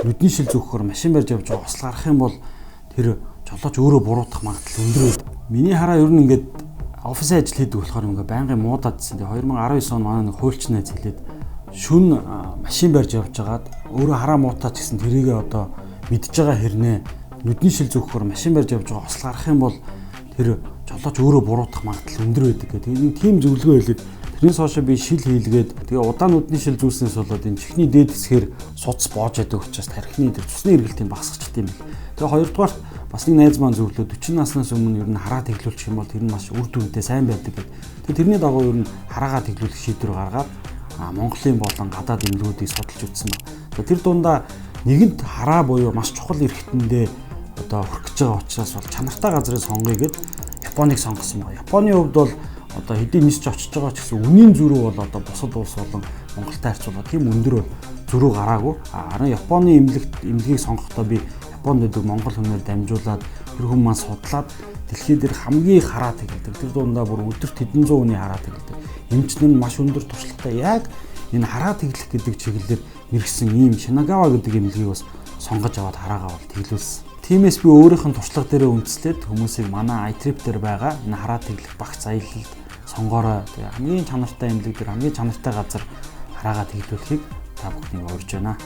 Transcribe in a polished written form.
Нүдний шил зүүхээр машин барьж явж байгаа осол гарах юм бол тэр жолооч өөрөө буруутах магадлал өндөр байдаг. Миний хараа ер нь ингээд офисын ажил хийдэг болохоор ингээд байнгын муудаадсэн. Тэгээ 2019 он манай нэг хуульч найз хэлээд шүн машин барьж явж байгаад өөрөө хараа муутаа ч гэсэн тэрийгээ одоо мэдж байгаа хэрнээ нүдний шил зүүхээр машин барьж явж байгаа осол гарах юм бол тэр жолооч өөрөө буруутах магадлал өндөр байдаг гэх. Тэгээ нэг тийм зөвлөгөө хэлээд тэрнээс хойш би шил хийлгээд тэгээ удаан нүдний шил зүүснээс болоод энэ чихний дээд хэсгээр судас боож яадаг учраас тархины тэр цусны эргэлтийг багасгачихд юм бэл. Тэгээ хоёрдугаарт бас нэг найз маань зөвлөө 40 наснаас өмнө ер нь хараа тэглүүлчих юм бол тэр нь маш үр дүнтэй сайн байдаг гэдэг. Тэгээ тэрний дагуу ер нь хараагаа тэглүүлэх шийдвэр гаргаад Монголын болон гадаад эмнэлгүүдийг судалж үзсэн байна. Тэр дундаа нэгэнт хараа буюу маш чухал эрхтэндээ одоо хүрэх гэж байгаа учраас бол чанартай газрыг сонгоё гэд Японыг сонгосон байна. Японы хувьд бол одоо хэдий нисч очиж байгаа ч гэсэн үнийн зөрүү бол одоо бусад улс болон Монголтой харьцуулахад тийм өндөр бол зөрүү гараагүй. Харин Японы эмнэлгийг сонгохдоо би Японд байдаг монгол хүнээр дамжуулаад тэр хүн маань судлаад дэлхий дээр хамгийн хараа тэгэлдэг. Тэр дундаа бүр өдөрт хэдэн зуун хүний хараа тэгэлдэг. Эмчнэр нь маш өндөр туршлагатай яг энэ хараа тэглэх гэдэг чиглэлээр мэргэсэн ийм Шинагава гэдэг эмнэлгийг бас сонгож аваад хараагаа бол тэглүүлсэн. Тиймээс би өөрийнх нь туршлага дээрээ үндэслээд хүмүүсийг манай iTrip дээр байгаа энэ хараа тэглэх багц аялалд сонгоорой. Тэгээ хамгийн чанартай эмнэлэг дээр хамгийн чанартай газар хараагаа тэглүүлэхийг та бүхнийг урьж байна.